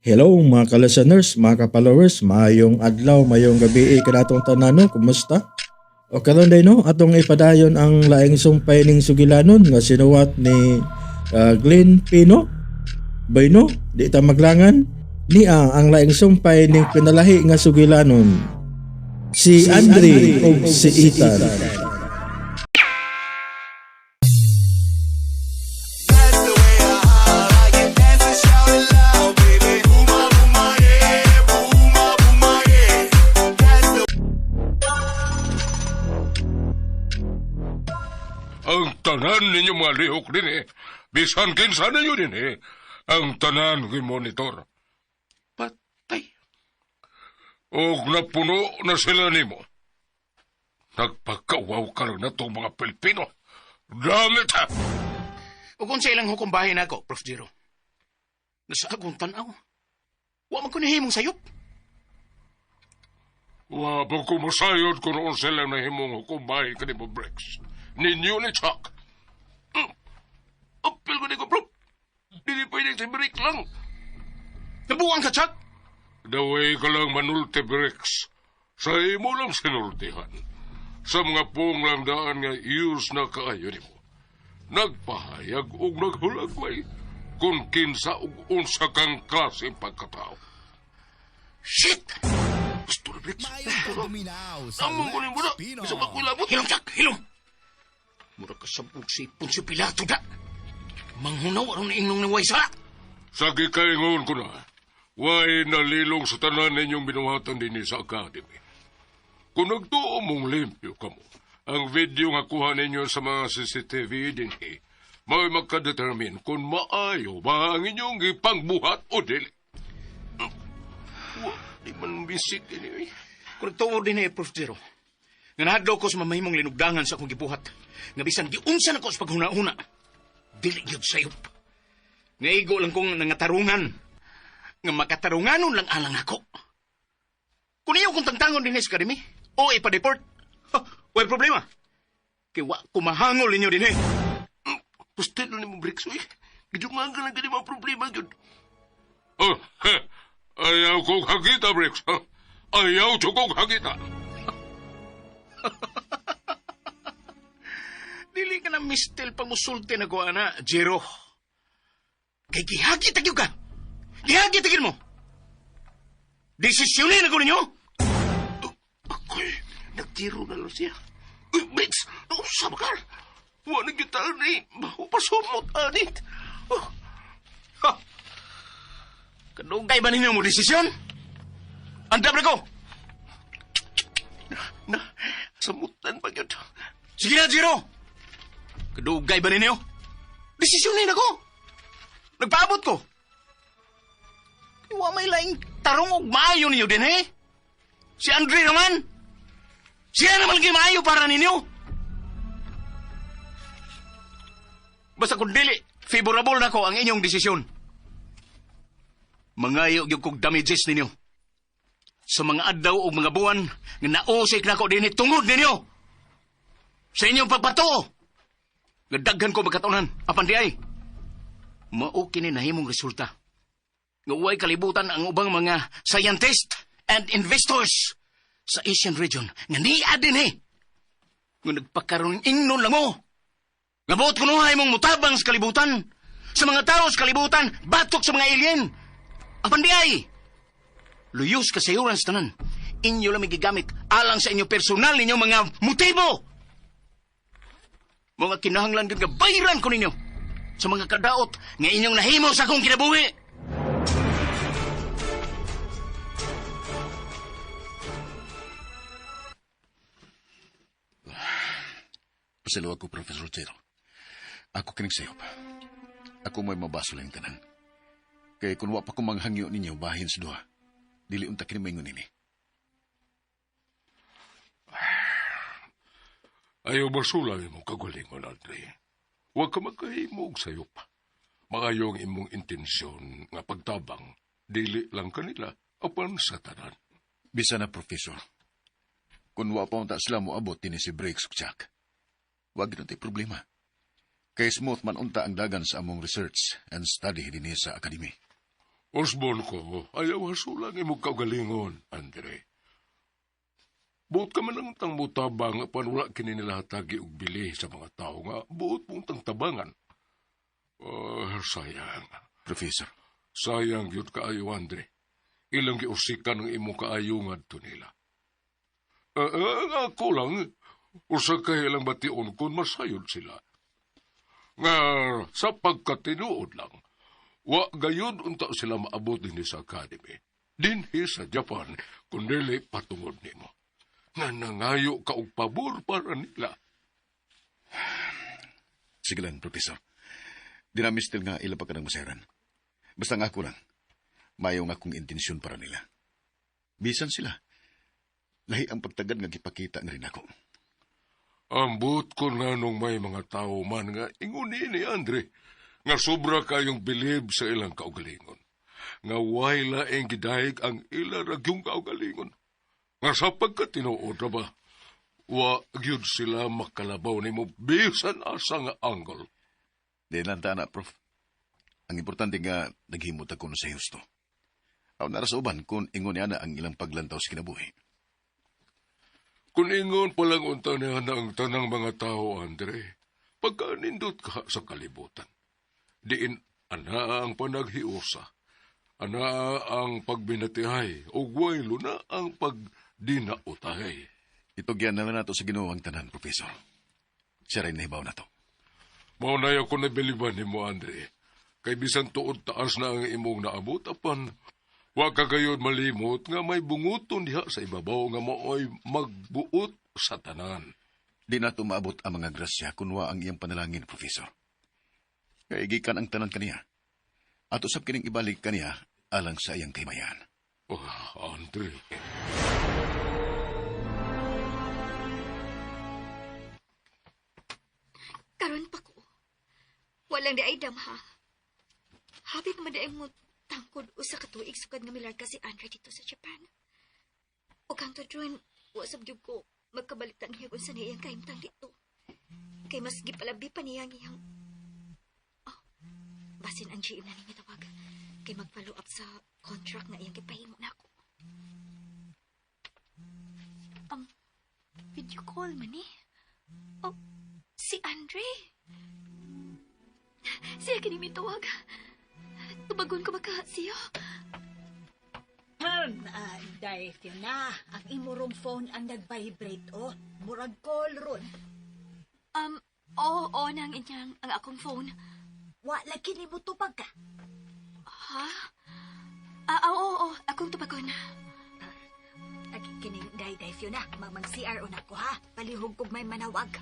Hello mga ka-listeners, mga ka-followers, maayong adlaw, maayong gabi kanatong tanan no, kumusta? O karon day no, atong ipadayon ang laing sumpay ning sugilanon nga sinuwat ni Glenn Pino. Bayno, di ta maglangan niya ang laing sumpay ning pinalahi nga sugilanon. Si Andre ug si Ethan. Ang tanan ninyo mga lihok din eh. Bisan kinsa ninyo din eh. Ang tanan monitor. Patay. Og napuno na sila nimo. Nagpagkawaw ka lang na itong mga Pilipino. Damit ha! O kung sa ilang hukom bahay na ako, Prof. Jero. Nasa akong tanaw. Wa man ko nahimong sayop. Wa ba ko masayod kung noon sila nahimong hukumay kanimo Briggs. Ninyo ni Chuck. Apil ko ni ko, Prof. Dili pwede si Brick lang. Nabuang ka, Chuck. Daway ka lang manulti, Briggs. Sa imo lang sinultihan. Sa mga pong lang daan nga use na kaayo nimo. Nagpahayag og naghulagway kung kinsa ug unsa kang klase pagkatao. Shit! Gusto na, Briggs. Maayong pagduminaw sa Among ko ni mo na. Lex Pino. Bisa ba ko ilabot? Hilom, Chuck! Hilom! Mura ka sabog si Poncio Pilato da. Manghunaw aron na ingnong ni Waysa. Sa gikaingon ko na, way nalilong sa tanan ninyong binuhatan din sa academy. Kung nagtuo mong limpyo kamo, ang video nga kuha ninyo sa mga CCTV din eh, may magka-determine kung maayo ba ang inyong ipangbuhat o dili. Wa, di man bisik ini. Kung nagtuo din eh, Prof. Jero. Nga nahadlaw ko sa mamahimong linugdangan sa akong gibuhat. Nga bisan giunsa na ko sa paghuna-huna. Dili gyud sayop. Nga igo lang kong nangatarungan. Nga makatarunganon lang alang ako. Kung iyo kong tangtangon din sa academy, o ipa-deport, ha, way problema. Kay wa kumahangol ninyo din eh. Gusto ni mo Briggs, uy. Gidungan ka lang gani mga problema, gyud. Oh, heh, ayaw kong hakita, Briggs. ha? Ayaw kong hakita. Dili ka na mistel pang musulti na ko, ana, Jero. Kay gihagi tagyo ka. Gihagi tagyo mo. Desisyonin ako ninyo. Ako'y nagtiro na lang siya. Uy, Briggs, nausa ba ka? Wa na gyud ni. Pasumot, anit. Oh, Ha! Kadugay ba ninyo mo desisyon? Andam na ko. na, samutan pa gyud. Sige na, Jero. Kadugay ba ninyo? Desisyonin ako. Nagpaabot ko. Wa may laing tarong og maayo ninyo din, eh. Si Andre naman. Siya naman lagi maayo para ninyo. Basta kung dili, favorable na ko ang inyong desisyon. Mangayo gyud kog damages ninyo. Sa mga adlaw o mga buwan nga nausik na ko dinhi tungod ninyo. Sa inyong pagpatuo. Nga daghan ko magkatunan apan di ay. Mao kini nahimong resulta. Nga uway kalibutan ang ubang mga scientist and investors sa Asian region nga niya din eh. Nga nagpakaroon ingnon lang mo. Nga buot kunuhay mong mutabang sa kalibutan. Sa mga tao sa kalibutan, batok sa mga alien. Apan di ay. Luyos ka sa sa tanan. Inyo lang may gigamit alang sa inyo personal ninyo mga motibo. Mga kinahanglan gyud nga bayran ko ninyo sa mga kadaot nga inyong nahimo sa akong kinabuhi. Pasalawa ko, Professor Jero. Ako kinig sayop. Ako mo'y mabaso lang tanan. Kaya kung wa pa ko manghangyo ninyo, bahin sa duha. Dili unta kini maingon nini. Ayaw basula imong kagalingon, Andre. Huwag ka magkahimog sayop. Maayo ang imong intensyon nga pagtabang. Dili lang kanila, apan sa tanan. Bisa na, Professor. Kung wa pa unta sila moabot dinhi si Briggs ug Jack. Wa gyud tay problema. Kay smooth man unta ang dagan sa among research and study dinhi sa academy. Usbon ko, ayaw hasulang imong kaugalingon, Andre. Buot ka man ang tang mutabang apan wala kini nila hatagi og bili sa mga tao nga buot mong tang tabangan. Ah, sayang. Professor, Sayang gyud kaayo, Andre. Ilang giusikan ang imong kaayo ngadto nila. Ako lang, usa kay ilang bation kung masayod sila. Nga sa pagkatinuod lang, wa gayud unta sila maabot dinhi sa academy. Dinhi sa Japan, kun dili patungod nimo. Nga nangayo ka og pabor para nila. Sige lang, Professor. Di na still nga ila pa ka ng maseran. Basta nga ako lang. Mayo nga akong intensyon para nila. Bisan sila. Lahi ang pagtagad nga gipakita na rin ako. Ambot ko nga nung may mga tao man nga ingon ni Andre, nga sobra kayong bilib sa ilang kaugalingon. Nga way laing gidayeg ang ila ragyong kaugalingon. Nga sa pagkatinuod na ba, wa gyud sila makalabaw nimo bisan asa nga angle. Di lang ta na, Prof. Ang importante nga, naghimot ako na sa husto. Aw nara sa uban kung ingon niya na ang ilang paglantaw sa kinabuhi. Kung ingon pa lang unta niya na ang tanang mga tao, Andre, pagkanindot ka sa kalibutan. Diin ana ang panaghiusa, ana ang pagbinatihay, o waylo na ang pagdinautahay. Itugyan na lang nato sa Ginoo ang tanan, Professor. Siya rin nahibaw na to. Mao na ako nabiliban nimo, Andre. Kay bisan tuod taas na ang imong naabot, apan wa ka gayud malimot nga may bunguton diha sa ibabaw nga maoy magbuot sa tanan. Di nato maabot ang mga grasya kun wa ang iyang panalangin, Professor. Kay gikan ang tanan kaniya. Ato sab kining ibalik kaniya alang sa iyang kahimayan. Oh, Andre. Karon pa ko. Walang di ay damha. Happy naman di ay mo tangkod usa ka tuig sukad nga milarga si Andre dito sa Japan. O kang tudron, wa sab gyud ko magkabalitan niya kung sa niyang kahimtang dito. Kay mas gipalabi pa niya ang iyang... Oh, basin ang GM na niya tawag. Kay mag-follow up sa contract nga iyang gipahimo na ako. Video call man eh. Oh, si Andre. Siya kini mitawag. Tubagon ko baka siya. Dahil na, ang imurong phone ang nag-vibrate, oh. Murag call ron. Oo, oo nang inyang ang akong phone. Wa lagi ni mo tubag ka. Ha? Oo, oo, akong tubagon. Ag kining day day Fiona, mag CRO na ko ha. Palihog kog may manawag.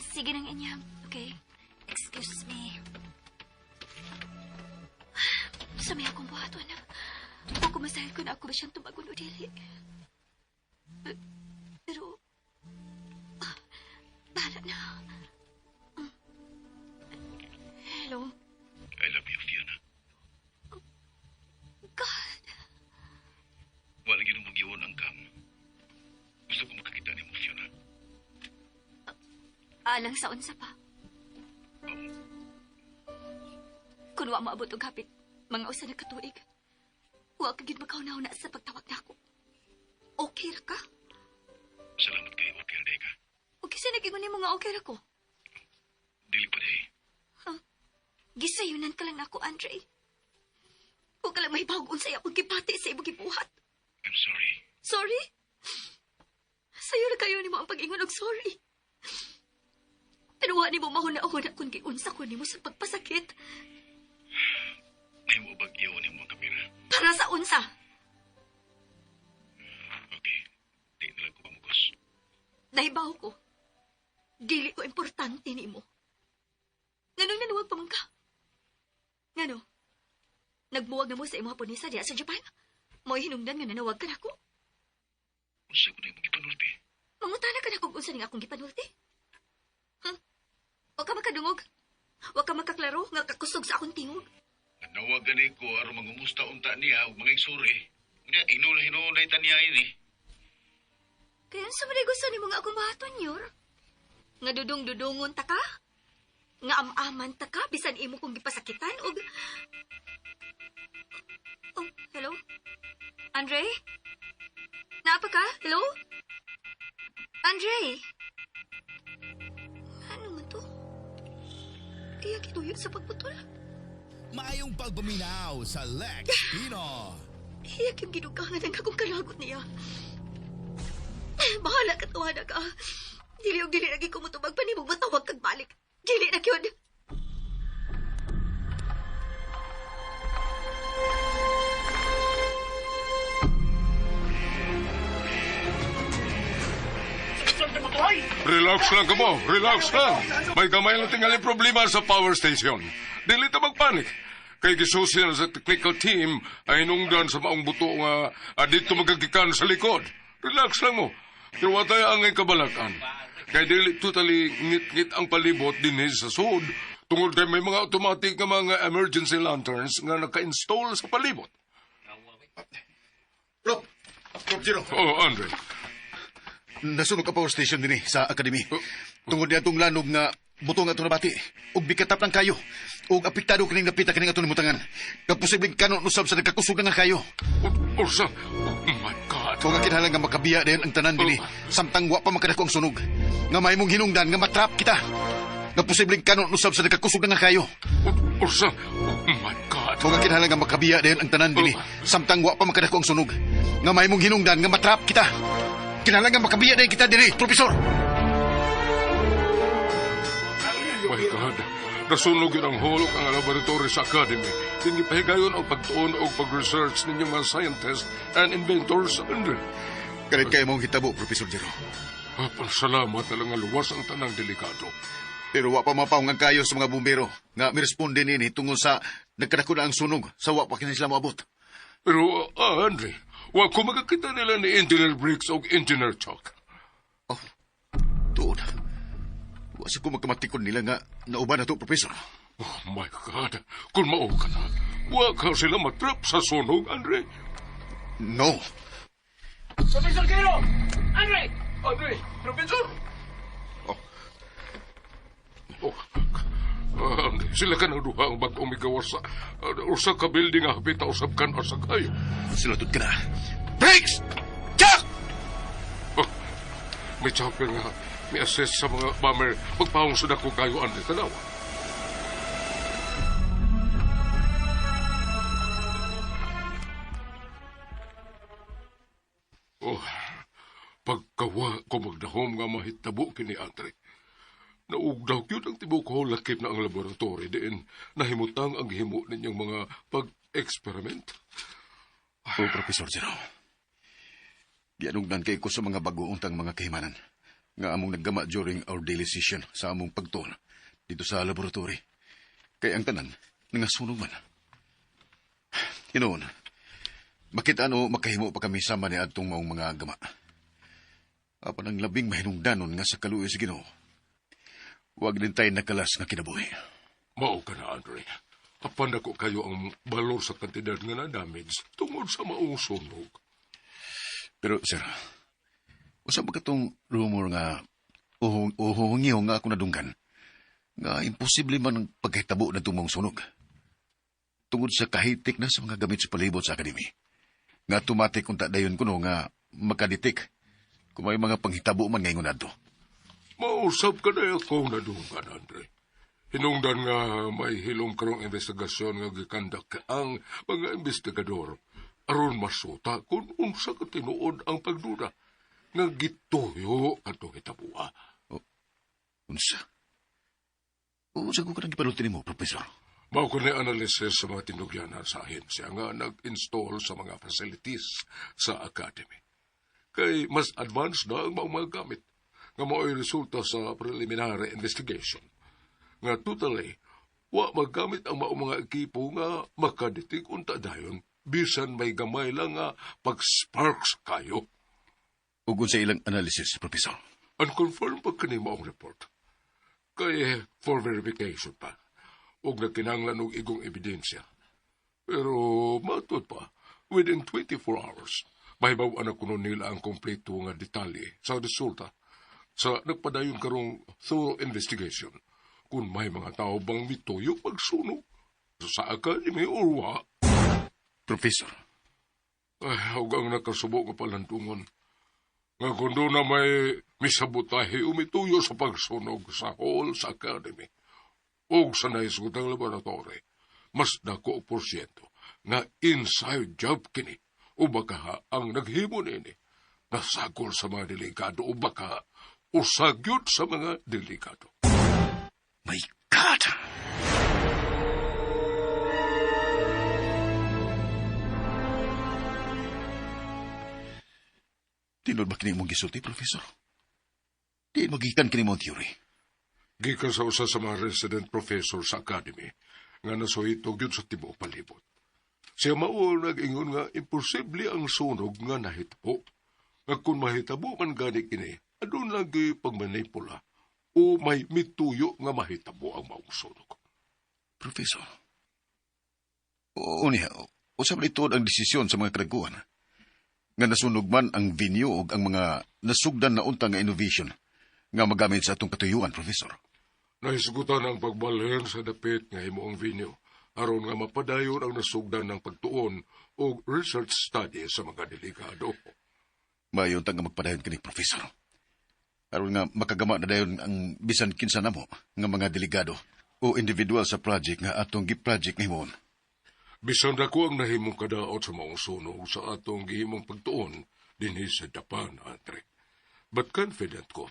Sige nang inyang. Okay. Excuse me. Sa may akong buhaton na. Kung kumasahil ko na ako ba siyang tubagon o dili. Pero, bahala na. Hello? I love you, Fiona. God. Wala gyud mo giwon ang kam. Gusto ko makakita nimo, Fiona. Alang sa unsa pa. Kung wa maabot og hapit, mga usa na katuig. Wa ka gyud makauna-una sa pagtawag nako. Okay ra ka? Salamat kay okay ra ka. O kasi nag-ingon nimo nga okay ra ko? Dili pa day. Huh? Gisayunan ka lang nako, Andre. Wa ka lang mahibawog unsay akong gipati sa imong gibuhat. I'm sorry. Sorry? Sayo ra kayo nimo ang pag-ingon og sorry. Pero wa nimo mahuna-huna kung giunsa ko nimo sa pagpasakit. May mo bag iyon nimo ang kamera? Para sa unsa? Okay. Di na lang ko pamugos. Nahibaw ko. Dili ko importante nimo. Nganong nanuwag pa man ka? Ngano? Nagbuwag na mo sa imong Haponesa diya sa Japan? Mo'y hinungdan nga nanawag ka nako. Unsa ko na imong gipanulti? Mangutana ka na kung unsa ning akong gipanulti? Huh? Wa ka makadungog. Wa ka makaklaro nga kakusog sa akong tingog. Nanawag gani ko aron mangumusta unta niya ug mga isuri. Unya inula hinunay ta niya ini. Kaya unsa man gusto nimo nga akong buhaton, Yor? Nga dudong-dudungon ta ka? Nga am-aman ta ka, bisan imo kong gipasakitan og... Oh, hello? Andre? Naa pa ka? Hello? Andre? Ano man to? Kaya kituyo sa pagputol? Maayong pagpaminaw sa Lex Pino. Iya yung gidugangan ang akong kalagot niya. Bahala ka, tawana ka. Dili og dili lagi ko mutubag panimog matawag kag balik. Dili na gyud. Relax lang kamo, relax lang. May gamay lang tingali problema sa power station. Dili ta magpanik. Kay gisusi na sa technical team ay hinungdan sa maong buto nga dito magagikan sa likod. Relax lang mo. Pero wa tayo ang kabalakan. Kay dili totally ngit-ngit ang palibot dinhi sa sud tungod kay may mga automatic nga mga emergency lanterns nga naka-install sa palibot. Prop! Prop Jero! Oh, Andre. Nasunog ka power station dinhi sa academy. Tungod niya itong lanog nga buto nga ato nabati. Ug bikatap lang kayo. Ug apektado kining napita kining ato nimutangan. Nga posibleng kanon usab sa nagkakusog na nga kayo. Ursa, oh my God. Kung nga kinahanglan nga makabiya dayon ang tanan dinhi, samtang wa pa makadako ang sunog. Nga mahimong hinungdan nga matrap kita. Nga posibleng kanon usab sa nagkakusog na nga kayo. Ursa, oh my God. Kung nga kinahanglan nga makabiya dayon ang tanan dinhi, samtang wa pa makadako ang sunog. Nga mahimong hinungdan nga matrap kita. Kinahanglan nga makabiya dayon kita dinhi, Profesor. My God. Nasunog yun ang hulog ang laboratory sa academy. Dinhi pahigayon ang pagtuon o pag-research ninyong mga scientists and inventors, Andre. Kalit kayo mong hitabo, Profesor Jero. Salamat na lang nga luwas ang tanang delikado. Pero wa pa mapaong ang kayo sa mga bumbero nga miresponde nini tungod sa nagkadako na ang sunog sa wa pa kini sila moabot. Pero, Andre, wa ko magkakita nila ni Engineer Briggs o Engineer Chuck. Oh, tuod. Wa sa ko magkamatikon nila nga nauban na to, Profesor. Oh my God. Kung mao ka na, wa ka sila matrap sa sunog, Andre. No. Professor Jero! Andre! Andre, Professor! Oh. Oh, Andre, sila ka nang duha ang bag-ong migawas sa usa ka building nga hapit usab kan asa kayo. Sila tud ka na. Briggs! Chuck! Oh, may chopper nga may assess sa mga bomber. Magpahong sa dako kayo, Andre, tanawa. Oh, pagkawa ko magdahom nga mahitabo kini Andre. Naugdaw yun ang tibok ko lakip na ang laboratory diin nahimutang ang himo ninyong mga pag-experiment. Oh, Profesor Jero. Gianugdan kay ko sa mga bagoong tang mga kahimanan nga among naggama during our daily session sa among pagtuon dito sa laboratory. Kay ang tanan, nangasunog man. Hinoon, bakit ano makahimo pa kami sama ni adtong maong mga gama? Apan ang labing mahinungdanon nga sa kaluoy sa Ginoo. Wag din tayo nakalas nga kinabuhi. Mao ka na, Andre. Apan ako kayo ang balor sa kantidad nga na-damage tungod sa maong sunog. Pero, sir, usa ba katong rumor nga uhuhungiho nga ako nadunggan nga imposible man ang pagkahitabo na tumong sunog. Tungod sa kahitik na sa mga gamit sa palibot sa akademi. Nga automatic kung dayon kuno nga makaditik kung may mga panghitabo man ngayon adto. Mausap ka na akong nadunggan, Andre. Hinungdan nga may hilom karong investigasyon nga gikandak ang mga investigador aron masuta kung unsa ka tinuod ang pagduda nga gituyo kadtong hitabua. Oh, unsa? Unsa ko kanang gipanuti nimo, Profesor? Mao ko ni analysis sa mga tinugyanan sa ahensya nga nag-install sa mga facilities sa academy. Kay mas advanced na ang mga gamit nga mao'y resulta sa preliminary investigation. Nga totally, wa magamit ang maong mga ekipo nga makaditik unta dayon bisan may gamay lang nga pag-sparks kayo. Ug sa ilang analysis, Profesor? Unconfirmed pa kini maong report. Kay for verification pa. Ug nagkinahanglan og igong ebidensya. Pero matud pa, within 24 hours, mahibaw-an na kuno nila ang kompleto nga detalye sa resulta sa nagpadayon karong thorough investigation. kung may mga tao bang mituyo pagsunog sa academy or wa. Professor, Ay, ug ang nakasubo nga palantungon. Nga kung doon na may misabotahe umituyo sa pagsunog sa hall sa academy o sa nahisgutang laboratory, mas dako og porsyento nga inside job kini o baka ang naghimo nini nasagol sa mga delikado o baka usagyot sa mga delikado. My God! Tinuod ba kini imong gisulti, Professor? Di magikan kini mong theory. Gikan sa usa sa mga resident professor sa academy nga nasuhitog yun sa tibuok palibot. Siya mao nag-ingon nga imposible ang sunog nga nahitabo. Nga kung mahitabo man gani kini, adun lagi pagmanipula o may mituyo nga mahitabo ang maong sunog. Professor. Oo niya, usab na ituod ang desisyon sa mga karaguan. Nga nasunog man ang venue ug ang mga nasugdan na unta nga innovation nga magamit sa atong katuyuan, Professor. Nahisgutan ang pagbalhin sa dapit nga himuong venue aron nga mapadayon ang nasugdan ng pagtuon o research study sa mga delikado. Mayon ta nga magpadayon kini, Professor. Aron nga makagama na dayon ang bisan kinsa namo nga mga delegado o individual sa project nga atong gi-project nga himuon. Bisan dako ang nahimong kadaot sa maong sunog sa atong gihimong pagtuon dinhi sa Japan, Andre. But confident ko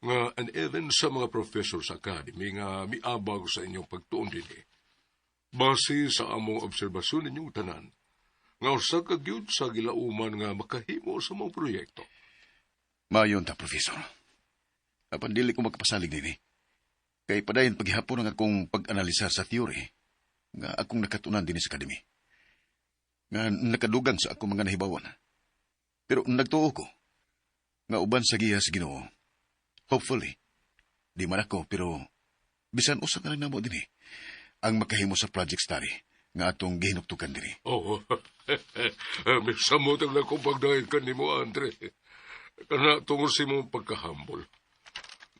nga an even sa mga professor sa academy nga miabag sa inyong pagtuon dinhi. Base sa among obserbasyon ninyong tanan, nga usa ka gyud sa gilauman nga makahimo sa mga proyekto. Mayon ta, Professor. Apan dili ko makapasalig nini. Kay padayon paghihapon ang akong pag-analisar sa theory nga akong nakatunan dinhi sa academy. Nga nakadugang sa akong mga nahibawan. Pero nagtuo ko nga uban sa giya sa Ginoo. Hopefully, di man ako pero bisan usa na lang namo dinhi ang makahimo sa project study nga atong gihinuktukan dinhi. Oo. Misamot ang akong pagdahil kanimo, Andre. Kana tungod sa imong pagkahambol.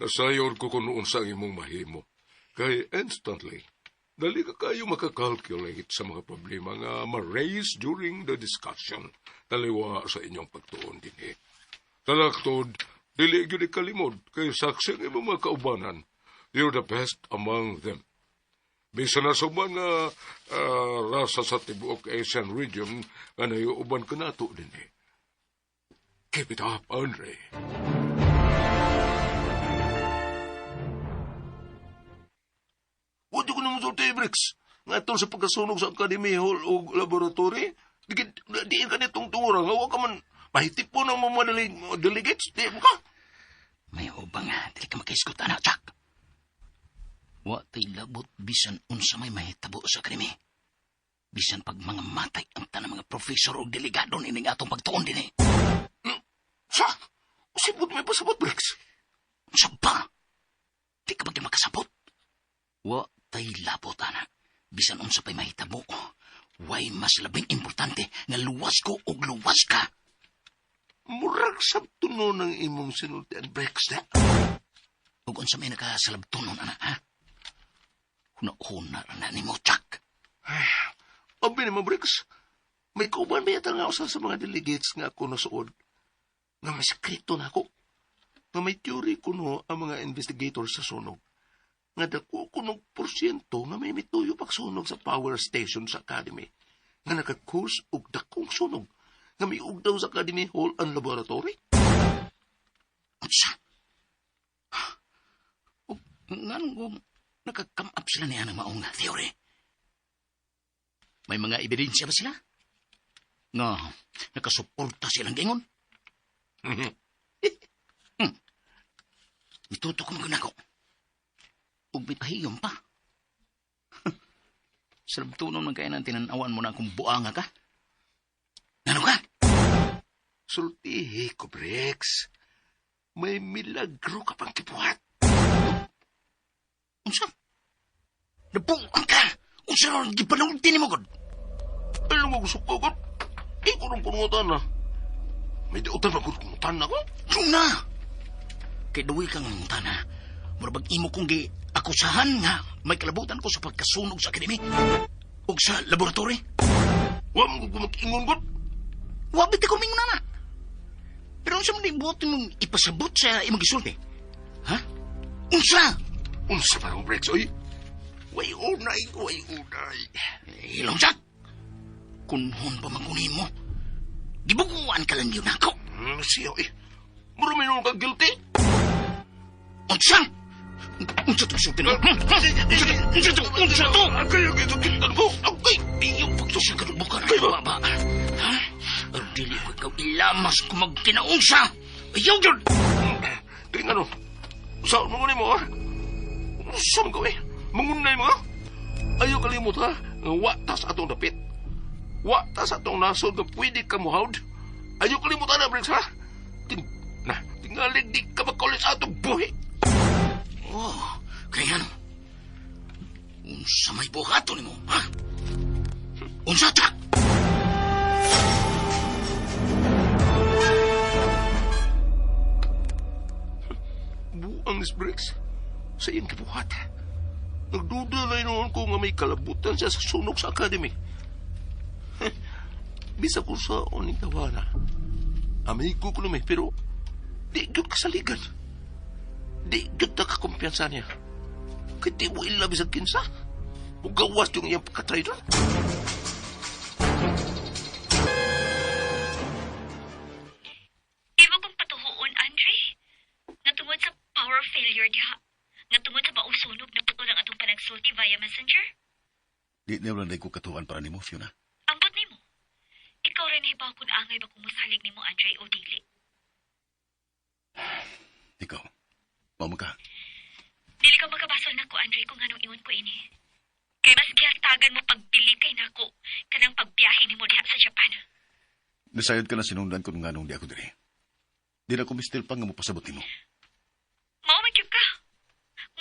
Nasayon ko kung unsa ang imong mahimo. Kay instantly, dali ka kayo makakalculate sa mga problema nga ma-raise during the discussion. Taliwa sa inyong pagtuon dinhi. Talaktod, dili gyud ikalimod kay saksi ang imong mga kaubanan. You're the best among them. Bisan na sa uban nga rasa sa tibuok Asian region nga naiuban ka nato dinhi. Keep it up, Andre. Wala ko naman sulti, Briggs. Nga itong sa pagkasunog sa Academy Hall o Laboratory, diin ka nitong tungurang, nga wa ka man mahitip po ng mga delegates, di mo ka. May hubang nga, dili ka makaisgot, anak, Jack. Wa tay labot bisan unsa may mahitabo sa krimi. Bisan pag mga matay ang tanang mga profesor o delegado nining atong pagtuon dinhi. Sa? Sibot may pasabot, Briggs. Unsa ba? Di ka ba makasabot? Wa tay labot, ana. Bisan unsa pa'y mahitabo. Way mas labing importante nga luwas ko og luwas ka. Murag sabto no ng imong sinultian, Briggs, na. Ug unsa may nakasalabtunon, ana, ha? Huna-huna ra na nimo, Jack. Abi naman, Briggs. May kauban ba yata nga usa sa mga delegates nga ako nasuod? Nga may sekreto na ako. Nga may theory kuno ang mga investigator sa sunog. Nga dako kuno porsyento nga may mituyo pagsunog sa power station sa academy. Nga naka-cause og dakong sunog. Nga may ugdaw sa Academy Hall ang laboratory. Unsa? Ug nganong kung naka-come up sila niya ng maong theory? May mga ebidensya ba sila? Nga, nakasuporta silang gingon? Mituto ko mga nako. Ug mipahiyom pa. Salabtunon man kaya nang tinanawan mo na akong buanga ka. Ano ka? Sultihi ko, Briggs. May milagro ka pang kipuhat. Unsa? Nabuang ka! Unsa ron gipanulti ni mo, God? Alam mo, gusto ko, God. Ikaw nung kungutan na. May diutan ba kungutan na ko? Yung na! Kay duwi kang mangutana, Murag imo kong gi akusahan nga may kalabutan ko sa pagkasunog sa akademi ug sa laboratory. Wa mo ko mag-ingon gud. Wa bitaw ko mingon na. Pero unsa man buot mong ipasabot sa imong gisulti? Ha? Unsa? Unsa pa akong Briggs, oy? Way unay, way unay. Hilom Jack. Kunhon pa man kunin mo. Gibuguan ka lang yun ako. Siya, eh. Mura may nung ka guilty. Unsa? Unsa to sulti no? Unsa to? Unsa to? Kayo gitugitan ko. Okay, iyong pagtusin ka buka na ba ba? Ha? Ang dili ko ikaw ilamas kung magkinaunsa. Ayaw yun! Kaya nga no, saan mo mo ha? Saan ko eh? Mangunay mo ha? Ayaw kalimot ha? Nga wa ta sa atong dapit. Wa ta sa atong nasod nga pwede ka muhawd. Ayaw kalimot na, Briggs ha? Na, tingalig di ka makaulit sa atong buhi. Oh, kaya ano? Unsa may buhaton nimo, ha? Unsa ta? Buang ni Briggs sa iyang gibuhat. Nagduda na noon ko nga may kalabutan siya sa sunog sa academy. Bisa ko sa uning tawana. Amigo ko naman, pero di gyud kasaligan. Di gyud ta kakumpiyansa niya. Kaya di mo ila bisag kinsa. Mugawas yung iyang pagka-trader. Imo kong patuhuon, Andre. Nga tungod sa power failure diha. Nga tungod sa maong sunog na putol ang atong panagsulti via messenger. Di na lang ko katuan para nimo, Fiona. Ambot nimo. Ikaw rin hibaw kung angay ba kung musalig nimo, Andre, o dili. Ikaw, mao ka. Dili ka makabasol nako, Andre, kung anong ingon ko ini. Kay mas gihatagan mo pagbili kay nako kanang pagbiyahe nimo diha sa Japan. Nasayod ka na sinundan kung nganong di ako diri. Di na ko mistil pa nga mopasabot nimo. Mao man gyud ka.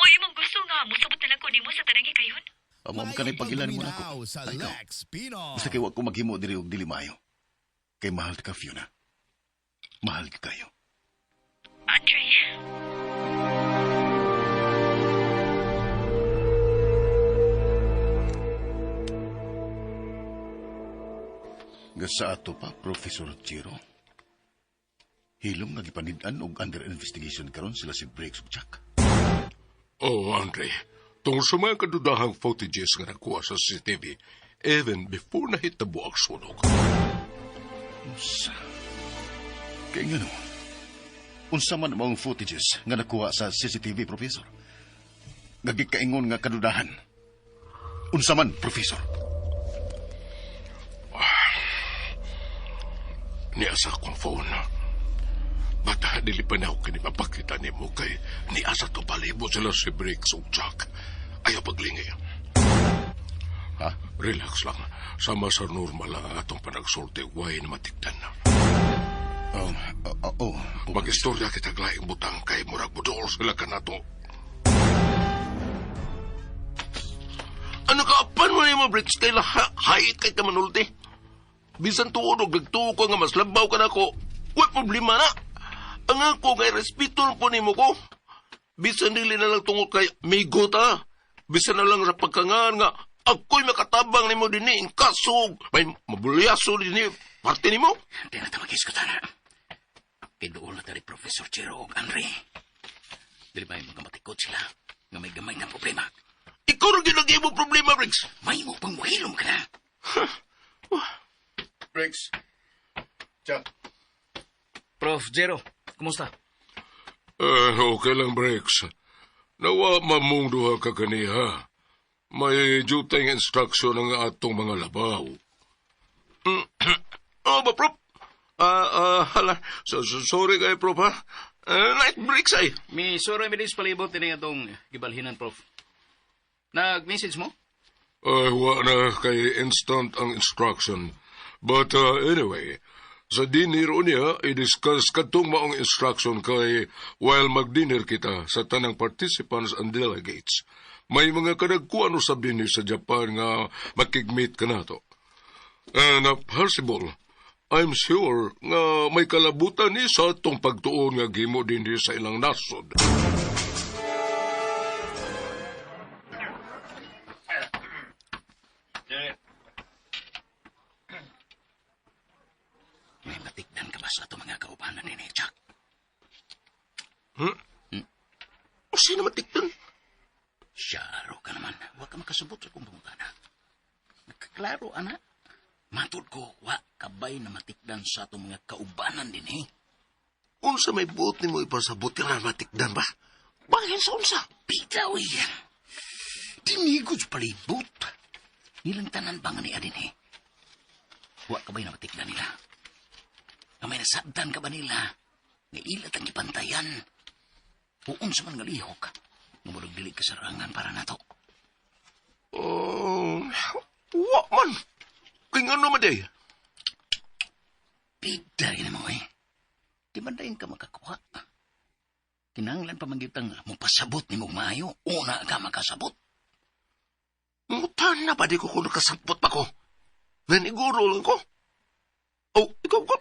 Mo imong gusto nga mosabot na lang ko nimo sa tanang hikayon. Amo man kanay pag-ilan mo nako. Paminaw sa Ay, ikaw. Lex Pino. Basta kay wa ko maghimo diri og dili maayo. Kay mahal ka, Fiona. Mahal ka kayo. Andre. Nga sa ato pa, Professor Chiro. Hilom nga gipanid-an og under investigation karon sila si Briggs ug Jack. Oh, Andre, tungkol sa mga kadudahang footages nga nakuha sa CCTV, even before nahitabo ang sunog. Unsa? Kay ngano? Unsa man maong footages nga nakuha sa CCTV, Professor? Nga gikaingon nga kadudahan. Unsa man, Professor? Niya sa akong phone. Bata, dili pa na ako kini mapakita nimo kay niya sa to palibot sila si Briggs ug Jack. Ayaw paglingi. Ha? Relax lang. Sama sa normal lang ang atong panagsulti, way na matikdan. Oh, oh, oh. Mag-istorya kita laing butang kay murag budol sila kanato. Ano ka apan mo nimo, Briggs? Kay hayit kay ka manulti. Bisan tuod og nagtuo ko nga mas labaw ka nako. Wa problema na. Ang ako kay respeto po nimo ko. Bisan dili na lang tungod kay migo ta. Bisan na lang sa pagkangan nga ako'y makatabang nimo dinhi in kaso may mabulyaso dinhi parte nimo. Di na tamagis ko tana. Kay doon na tari Professor Chiro ug Andre. Dili ba yung magkamatikod sila nga may gamay na problema. Ikaw ra gyud ang imong problema, Briggs. May mo pang muhilom ka na. Briggs. Jack. Prof. Jero, kumusta? Eh, okay lang, Briggs. Nawa mamong duha ka kaniha. May jutay instruction ang atong mga labaw. Oh, ba, Prof? Hala. So, sorry kay Prof, ha? Night breaks ay. Mi suro mi dis palibot ini atong gibalhinan, Prof. Nag-message mo? Ay, wa na kay instant ang instruction. But anyway, sa dinner unya, i-discuss katong maong instruction kay while mag-dinner kita sa tanang participants and delegates. May mga kadagkuan usab dinhi sa Japan nga makig-meet ka nato. And possible, I'm sure nga may kalabutan ni sa atong pagtuon nga gimo dinhi sa ilang nasod. May matigdan ka ba sa ato mga kaubanan ni Jack? Hmm? O sino matikdan? Syaro ka naman. Wa ka makasabot sa kong pangutana. Nagkaklaro, ana. Matud ko, wa kabay na matikdan sa atong mga kaubanan din eh. Unsa may buot nimo ipasabot ka nga matikdan ba? Bahin sa unsa? Bitaw eh. Dinigod sa palibot. Nilang tanan ba nga niya din eh? Wa kabay na matikdan nila. Nga may nasabdan ka ba nila? Nga ilat ang ipantayan. Puon sa man nga lihok. Nga murag dili kasarangan para nato. Oh, wa man. Kay ngano man day? Bida rin mo eh. Di man dayon ka makakuha. Kinanglan pa man gyud ang mopasabot ni mong maayo. Una ka makasabot. Ngutan na ba di ko kung nakasabot pa ko? Naniguro lang ko. Oh, ikaw ko.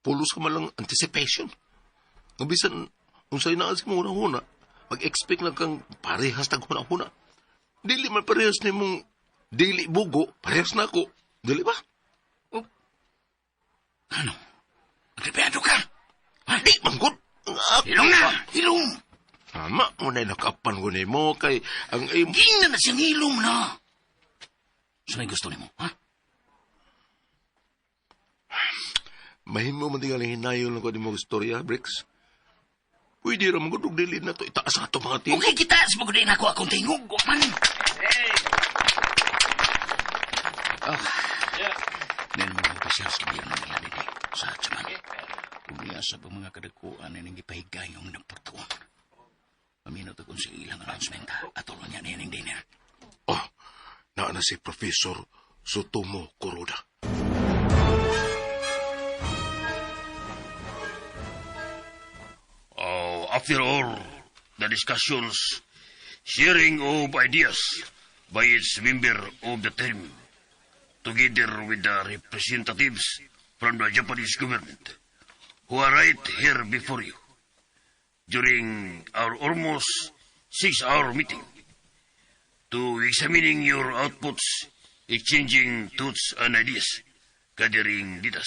Pulos ka man lang anticipation. Nga bisan, unsay naa sa mong huna-huna, mag-expect lang kang parehas tag huna-huna. Dili man parehas ni mong dili bugo, parehas na ako. Dili ba? Oh. Ano? Agripeado ka? Ha? Di man gud. Hilong na! Hilong! Tama mo na nakapan ko nimo kay ang imo. Gingna na siyang hilong na! Sa may gusto nimo, ha? Mahimo man tingali hinayon lang ko nimo istorya, Bricks. Pwede ra man gud og dili na to itaas ang ato mga tingog. Okay, kita sa pagod na ako akong tingog, wa man. Oh. Ngayon mga opisyal sa gobyerno nila din eh, sa Japan. Umiya sa mga kadakuan na nang ipahigayong ng portuon. Paminot akong sa ilang announcement at tulo niya na yung dinner. Oh, naa na si Professor Sutomo Kuroda. Oh, after all, the discussions, sharing of ideas by each member of the team, together with the representatives from the Japanese government, who are right here before you, during our almost 6-hour meeting, to examining your outputs, exchanging thoughts and ideas, gathering data,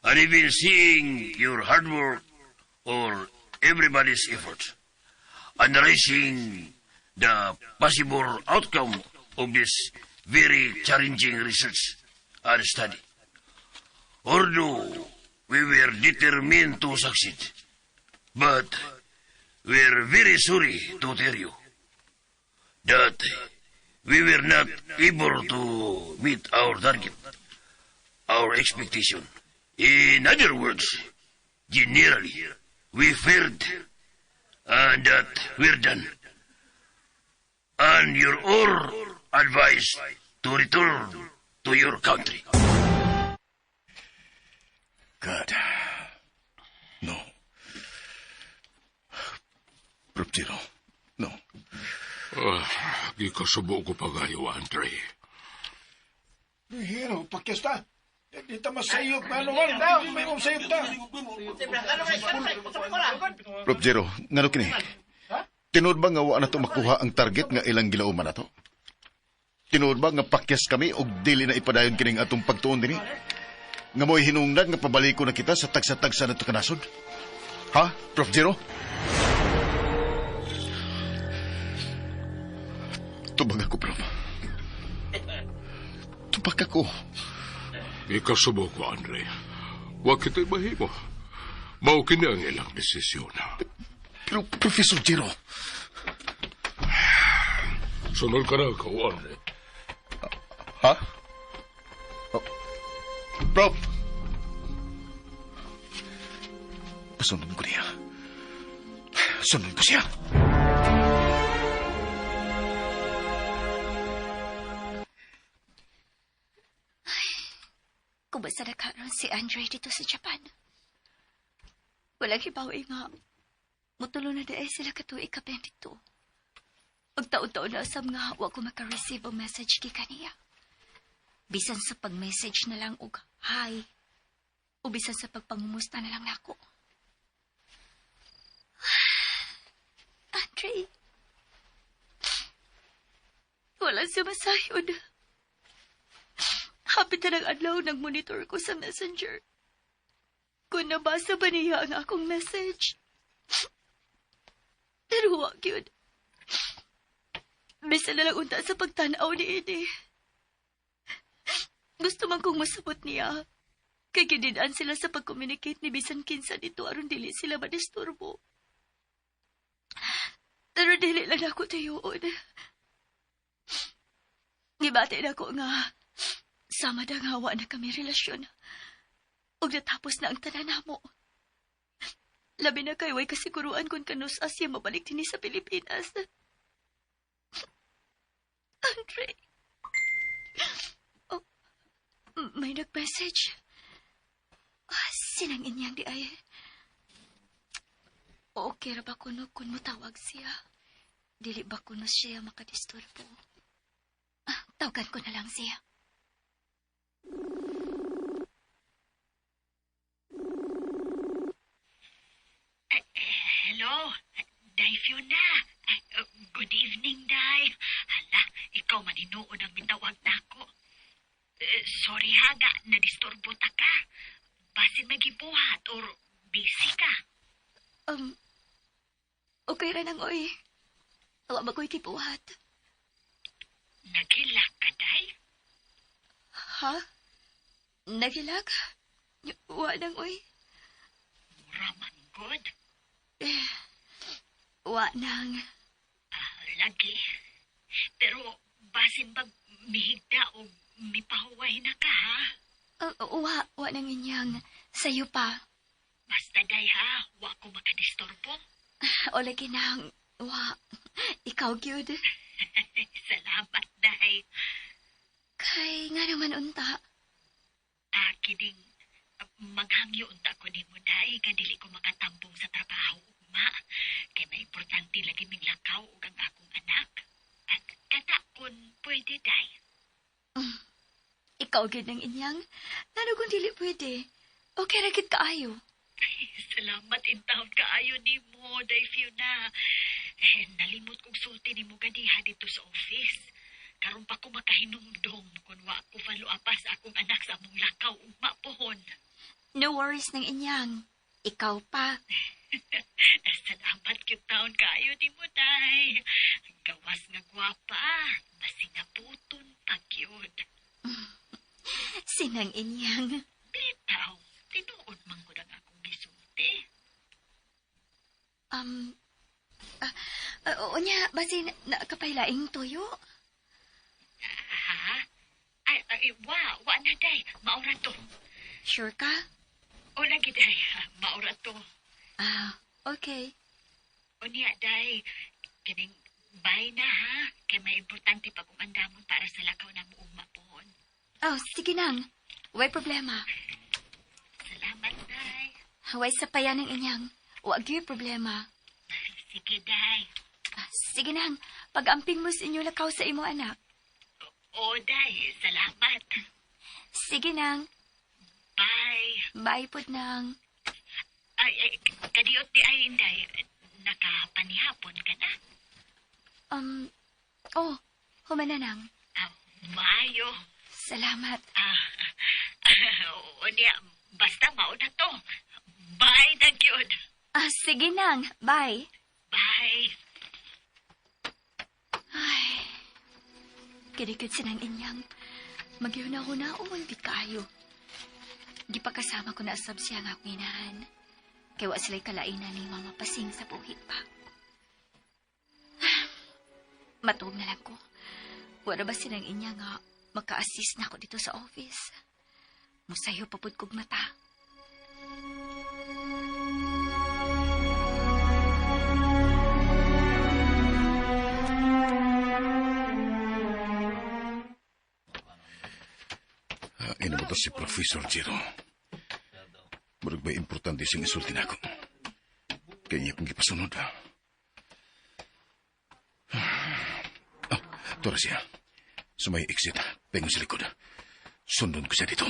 and even seeing your hard work or everybody's effort, analyzing the possible outcome of this very challenging research and study. Although we were determined to succeed, but we're very sorry to tell you that we were not able to meet our target, our expectation. In other words, generally, we failed, and that we're done. And you're all advised to return to your country. God. No. Prof. Jiro. No. Gikasubo ko pagayo, Andre. Hero, pakyas ta. Di ta masayop na ano man. May mong sayop ta. Prof. Jiro, ngano kini? Tinuod ba nga wa na to makuha ang target nga ilang gilauman na to? Tinuod ba nga pakyas kami og dili na ipadayon kining atong pagtuon dinhi? Nga mo'y hinungdan nga pabaliko na kita sa tagsa-tagsa na to kanasod? Ha, Prof. Jiro? Tubag ako, Prof. Tubag ako. Ikasubo ko, Andre. Wa kita'y mahimo. Mao kini ang ilang desisyon. Pero, Professor Jiro... Sunod ka na ako, Andre. Ha? Oh. Prof! Pasunod ko niya. Sunod ko siya. Ay, kumusta na karon si Andre dito sa Japan? Walang hibaw nga. Mutulo na dahil sila katuig ka 22. Ang taon-taon na asam nga, wa ko maka-receive ang message di kaniya. Bisan sa pag-message na lang og hi. O bisan sa pagpangumusta na lang nako. Andre. Wala siya masayod. Hapit na ng adlaw nagmonitor ko sa messenger. Kung nabasa ba niya ang akong message. Pero wag yun. Bisa na lang unta sa pagtanaw ni ini. Gusto man kong masabot niya. Kay gididaan sila sa pag-communicate ni bisan kinsa dito aron dili sila madisturbo. Pero dili lang ako tayoon. Gibati na ko nga sama da nga wa na kami relasyon. Ug natapos na ang tanan namo. Labi na kay way kasiguruan kung kanus siya mabalik dinhi sa Pilipinas. Andre. Oh, may nag-message. Ah, sinang inyang di ay. Okay ra ba kuno kung mutawag siya? Dili ba kuno siya makadisturbo? Ah, tawagan ko na lang siya. Hello, Day Fiona. Good evening, Day. Hala, ikaw man hinuon ang mitawag nako. Sorry ha, nga, nadisturbo ta ka. Basin magibuhat or busy ka. Okay ra nang oy. Wa ba ko'y kibuhat? Naghilak ka, Day? Ha? Naghilak? Wa nang oy. Mura man good. Eh, wa nang. Lagi. Pero basin bag mihigda o mipahuway na ka, ha? Wa nang inyang. Sayo pa. Basta, Day, ha? Wa ko makadisturbo. O lagi nang. Wa. Ikaw, gyud. Salamat, Day. Kay nga naman unta. Kining maghangyo unta ko nimo, Day, nga dili ko makatambong sa trabaho ugma. Kay may importante lagi ming lakaw ug ang akong anak. At kana kun pwede, Day. Ikaw gyud nang inyang. Ngano kung dili pwede? Okay ra gid kaayo. Salamat intawon kaayo nimo, Day Fiona. Eh, nalimot kong sulti nimo ganiha dito sa office. Karon pa ko makahinumdom kung wa ko follow up sa akong anak sa among lakaw ugma pohon. No worries nang inyang. Ikaw pa. Salamat gyud taon kaayo nimo, Day. Gawas nga gwapa, masingaputon pa gyud. Sinang inyang. Bitaw, tinuod man gud ang akong gisulti. Unya, basin nakapailaing tuyo? Ha? Ay, wa na, Day. Maura to. Sure ka? O lagi, Day. Maura to. Ah, okay. Unya, Day. Kining bye na, ha? Kay may importante pa kung andamon para sa lakaw na mo ugma pohon. Oh, sige nang. Way problema. Salamat, Day. Way sa payan ng inyang. Wag gyud problema. Sige, Day. Ah, sige nang. Pag-amping mo sa inyo lakaw sa imo anak. O, Day. Salamat. Sige nang. Bye. Bye pud nang. Ay, kadiot di ay, Inday. Nakapanihapon ka na? Oh, humana nang. Maayo. Salamat. O niya, basta mauna to. Bye na gyud. Ah, sige nang. Bye. Bye. Ay, kinikit sinang inyang. Magyuna-hunaon, di kaayo. Di pa kasama ko na asab siya nga akong inahan. Kaya wa sila'y kalainan ni Mama Pasing sa buhi pa. Matuog na lang ko. Wala ba sinang inya nga maka-assist na ako dito sa office? Musayo pa pud kog mata. Ino ba to si Professor Jiro? Murag ba importante siyang isulti na ako? Kaya niya kong gipasunod. Oh, tora siya. Sa may exit, pengon sa likod. Sundon ko siya dito.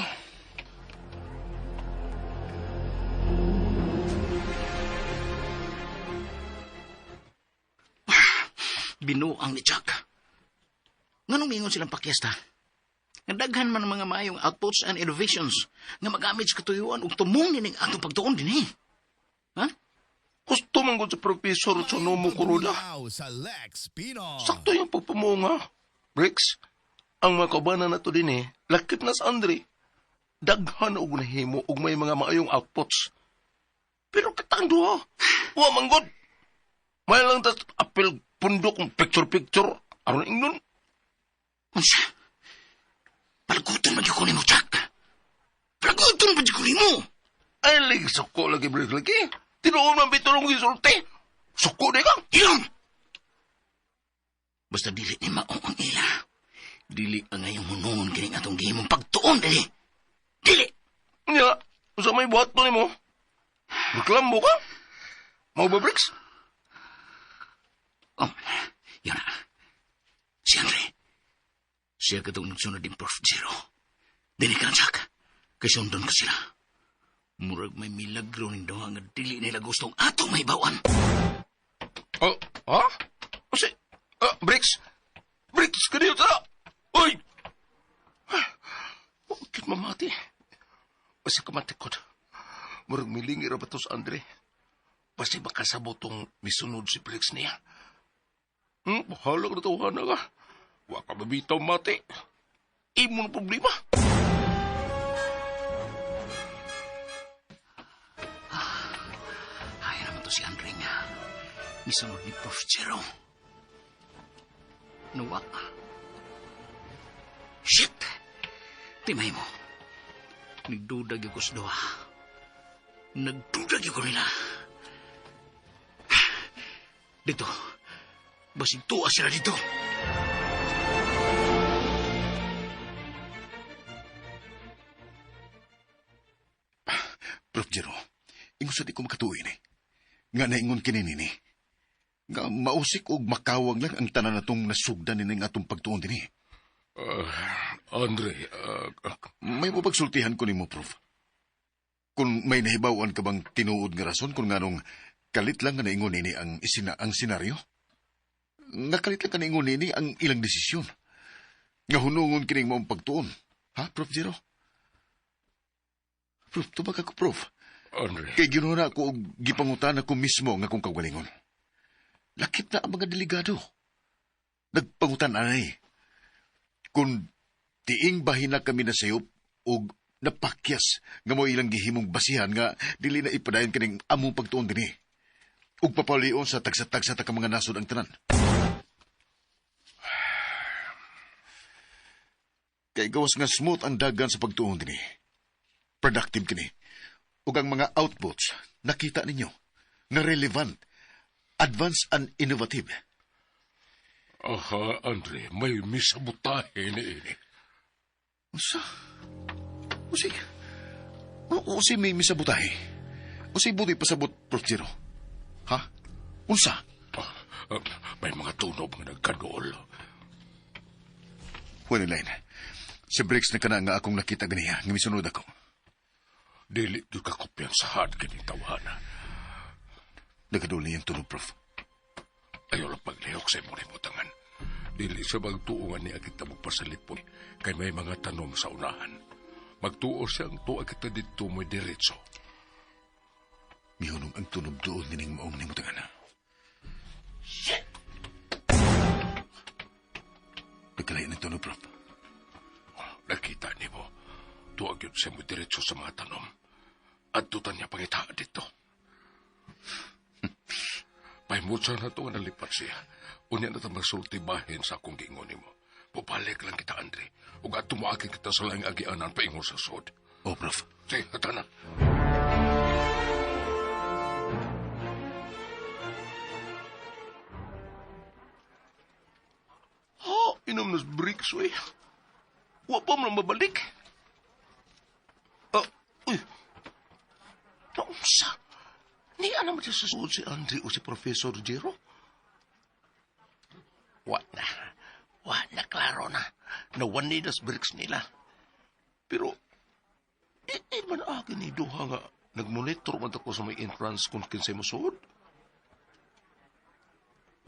Binuang ni Jack. Nganong mingon silang pakyasta? Nga daghan man ang mga maayong outputs and innovations nga magamit sa katuyuan ug tumong nining atong pagtuon dinhi. Ha? Gusto man gud sa Professor Tsunomo Kuroda. Pagbinaw sa Lex Pino. Sakto yung pagpamunga. Bricks, ang mga kaubanan na to din eh, lakip na sa Andre. Daghan og nahimo og may mga maayong outputs. Pero katang duha, wa man gud. May lang tas apil pundok picture-picture aron ingnon. Unsa? Palaguton man gyud ko nimo, Jack. Palaguton man gyud ko nimo. Ay, lagi suko lagi Bricks lagi. Tinuon man bitulong gisulti. Suko di ka. Hilom! Basta dili ni mao ang ila. Dili ang ngayong hunungon kining atong gihimong pagtuon dili. Dili! Nya, unsa may buhat to nimo? Reklamo ka? Mao ba, Bricks? Oh, yun na. Si Andre. Siya katong nagsunod din Prof. Zero. Dili ka lang, Jack. Kay sundon ko sila. Murag may milagro ning duha nga dili nila gustong atong mahibawan. Oh, ha? Kasi, Bricks! Bricks, kaniyo ta! Uy! Bakit mamati? Basta kamatikod. Murag milingi ra ba to sa Andre? Basta makasabot tong misunod si Bricks niya. Bahala ka na tawahan na ka. Wa ka mabitaw mati. Imo na problema. Ay naman to si Andre nga. Misunod ni Prof. Zero. Nuwa. Shit! Timay mo. Nagdudag ko sa duha. Nagdudag ko nila. Dito. Basig tuwa sila dito. Prof. Jero, ingon sa di ko makatuoy ni. Nga naingon kini nini. Nga mausik og makawang lang ang tanan natong nasugdan nining atong pagtuon dinhi. Andre, May mapagsultihan ko nimo, Prof. Kung may nahibaw-an ka bang tinuod nga rason kung nganong kalit lang nga naingon nini ang isina ang senaryo? Nga kalit lang ka naingon nini ang ilang desisyon. Nga hunungon kining maong pagtuon. Ha, Prof. Jero? Prof, tubag ako, Prof. Andre, Kay ginuha ako og gipangutan ako mismo nga kung kagalingon. Lakip na ang mga delegado. Nagpangutan anay. Kung tiing bahin na kami na sayop og napakyas nga mo ilang gihimong basihan nga dili na ipadayon kining among pagtuon dinhi. Ug papalion sa tagsa-tagsa ta ka mga nasod ang tanan. Kay gawas nga smooth ang dagan sa pagtuon dinhi. Productive kini. Ug ang mga outputs nakita ninyo nga relevant, advanced and innovative. Aha, Andre, may misabutahe ni ini. Unsa? Usi. Usi may misabutahe. Usi buti pasabot, Prof. Jero. Ha? Unsa? May mga tunob nga nagkadool. Well, Elaine, si Briggs na kana nga akong nakita ganiya, nga misunod ako. Dili gyud ka kumpiyansahan kining tawhana. Nagkadool niyang tunog, Prof. Ayaw lang paglihok sa imong limutangan. Dili sa magtuo nga niya kita magpasalipon kay may mga tanom sa unahan. Magtuo siyang tuwa kita dito mo'y diretso. Mihunong ang tunog doon nining maong nimutangan. Shit! Nagkalain ang tunog, Prof. Nakita nimo, tuwa gyud siya mo diretso sa mga tanom. Adto ta niya pangita dito. Pahimutsa na to nga nalipat siya. Unya na ta magsulti bahin sa akong giingon nimo. Pupalik lang kita, Andre. Ug adto moagi kita sa laing agianan paingon sa sod. Oh, Prof. Sige, ata na. Ha, inom nas bricks, uy. Wa pa man mabalik. Uy. Naunsa? Ni alam mo siya sa si Andre o si Professor Jero? Wa na. Wa na, klaro na. Nawan ni das bricks nila. Pero, di man akin ni duha nga nagmonitor man ako sa may entrance kung kinsay mosuod.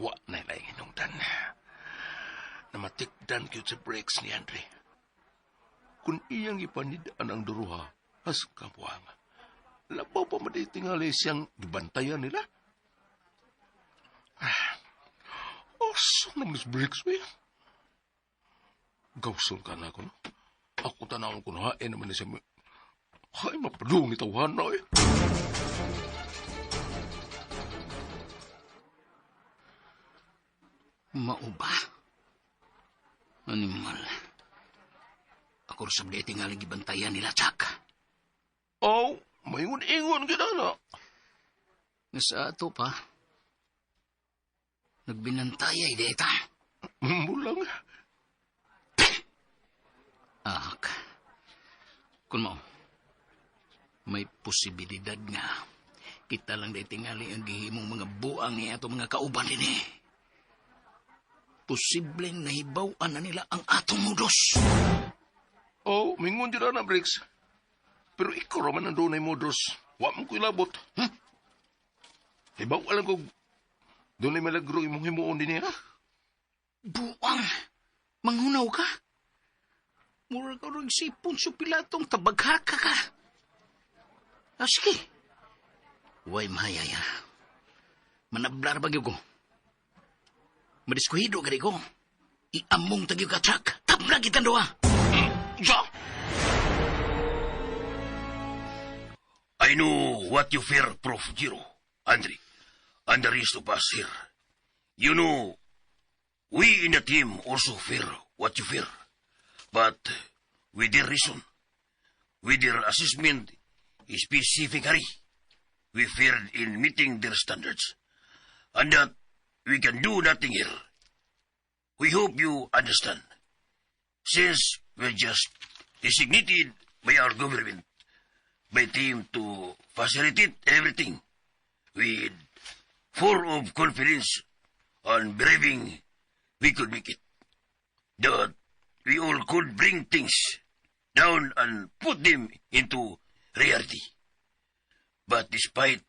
Wa na ilay hinungdan. Namatikdan gyud sa breaks ni Andre. Kung iyang ipanidaan ang duruha, as kabuang. Labaw pa man tingali siyang gibantayan nila. Ah, asa naman si Briggs, eh? Gawson ka na ako, no? Ako tanawon ko na, hain naman ni siya. Hay, mapadung ni tawahan na, eh. Mao ba? Animal. Ako sa di tingali gibantayan nila, Chuck. Oh, maingon-ingon kita na. Nga sa ato pa, nagbinantayay di ta. Mulang. Ak, kung mao, may posibilidad nga kita lang di tingali ang gihimong mga buang ni ato mga kauban dinhi. Posibleng nahibaw-an na nila ang atong modus. Oh, mingon dyan na, Briggs. Pero ikaw raman ang dunay modus. Wa mo ko ilabot. Hibaw alam ko, dunay malagro imong himuon din niya. Buang! Manghunaw ka? Mura ka rin si Poncio Pilatong tabaghaka ka. Ah, sige. Way mahayaya. Manablar ba gyud ko? Madiskuhido ka ko. Iamong tagyo ka, Chuck. Tabla kitang duha. Sa? I know what you fear, Prof. Jiro, Andre, and the rest of us here. You know, we in the team also fear what you fear. But with their reason, with their assessment specifically, we feared in meeting their standards, and that we can do nothing here. We hope you understand. Since we're just designated by our government, by team to facilitate everything, with full of confidence and believing we could make it. That we all could bring things down and put them into reality. But despite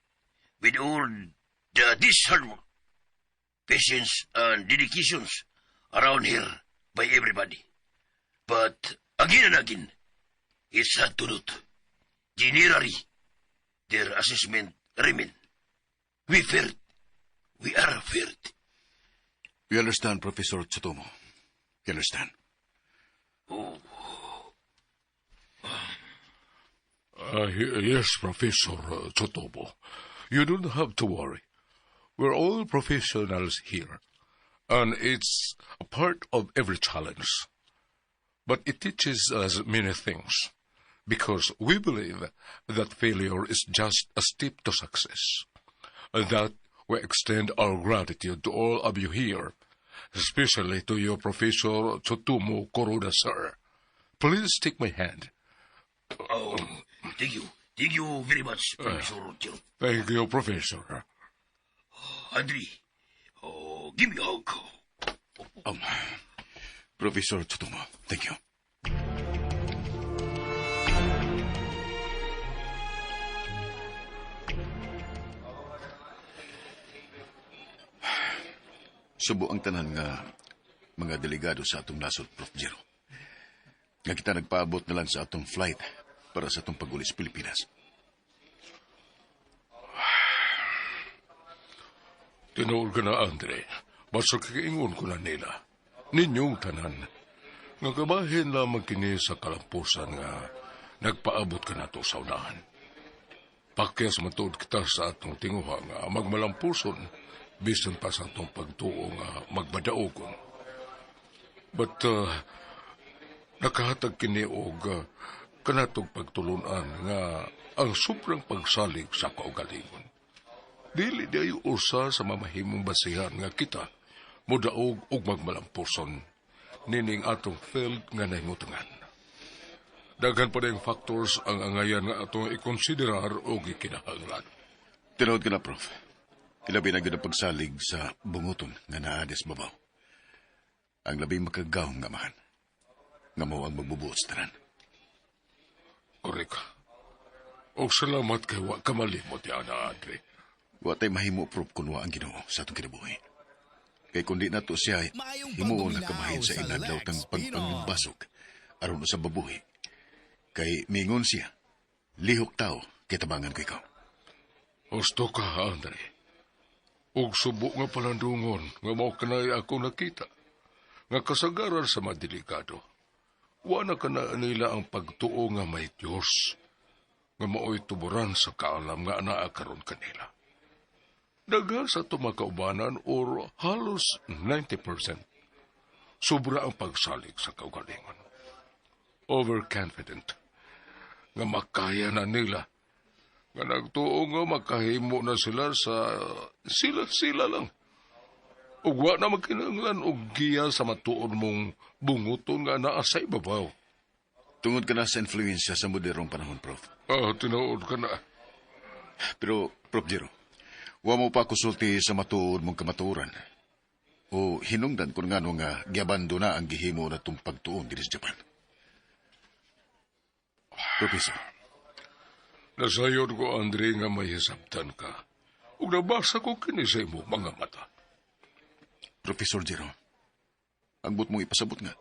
with all this hard work, patience and dedications around here by everybody, but again and again, it's sad to note, generally, their assessment remain. We feared. We are feared. We understand, Professor Tsutomu. We understand. Oh. Yes, Professor Tsutomu. You don't have to worry. We're all professionals here, and it's a part of every challenge. But it teaches us many things, because we believe that failure is just a step to success. And that we extend our gratitude to all of you here, especially to you, Professor Tsutomu Kuroda, sir. Please take my hand. Oh, thank you. Thank you very much, Professor Jiro. Thank you, Professor. Andre, oh, give me a hug. Professor Tsutomu, thank you. Subo ang tanan nga mga delegado sa atong nasod, Prof. Jero. Nga kita nagpaabot na lang sa atong flight para sa atong pag-uli sa Pilipinas. Tinuod ka na, Andre. Basta kakaingon ko na nila. Ninyong tanan. Nga kabahin lamang kini sa kalampusan nga nagpaabot ka na to sa unahan. Pakyas matuod kita sa atong tinguha nga magmalampuson bisan pa sa atong pagtuo nga magbadaogon. But nakahatag kini og kanatong pagtulunan nga ang sobrang pagsalig sa kaugalingon. Dili di usa sa mamahimong basihan nga kita modaog og magmalampuson nining atong field nga nahingutangan. Daghan pa rin factors ang angayan nga atong ikonsiderar og ikinahanglan. Tinuod ka na, Prof. Ilabi na gyud ang pagsalig sa bunguton nga naa sa babaw. Ang labing makagawom nga amahan, nga mao ang magbubuot sa tanan. Korek. Og salamat kay wa ka malimot ana, Andre. Wa tay mahimo, Prof, kun wa ang Ginoo sa atong kinabuhi. Kay kun di nato siya Maayong himuon nga pagduminaw kabahin sa sa inadlaw Lex tang Pinoy. pagpangibasog aron sa babuhi. Kay mingon siya, lihok tao, kitabangan ko ikaw. Husto ka, Andre. Ug subo nga palandungon nga mao kanay ako nakita. Nga kasagaran sa mga delikado. Wa na kana nila ang pagtuo nga may Diyos. Nga mao'y tuburan sa kaalam nga anaa karon kanila. Daghan sa tumakaubanan or halos 90%. Sobra ang pagsalig sa kaugalingon. Overconfident. Nga makaya na nila nga nagtuo nga makahimo na sila sa sila-sila lang. Ug wa na magkinahanglan og giya sa matuod mong bunguton nga naa sa ibabaw. Tungod ka na sa influensya sa modernong panahon, Prof. Ah, tinuod ka na. Pero, Prof. Jero, wa mo pa kusulti sa matuod mong kamatuoran. O hinungdan kung ngano nga giabando na ang gihimo na itong pagtuon diri sa Japan. Professor. Nasayod ko, Andre, nga may hisabtan ka. Ug nabasa ko kini sa imo mga mata. Professor Jero, ang buot mong ipasabot nga.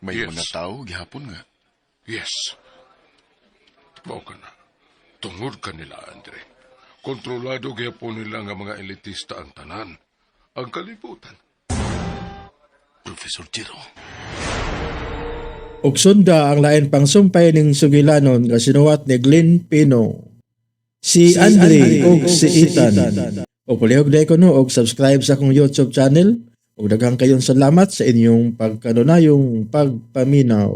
May mga tao gihapon nga. Yes. Mao ka na. Tungod ka nila, Andre. Kontrolado gihapon nila nga mga elitista ang tanan. Ang kalibutan. Professor Jero. Ug sunda ang lain pang sumpay ning sugilanon nga sinuwat ni Glenn Pino. Si Andre ug si Ethan. O palihog day ko no og subscribe sa akong YouTube channel. Ug daghang kayong salamat sa inyong pagkanunayong pagpaminaw.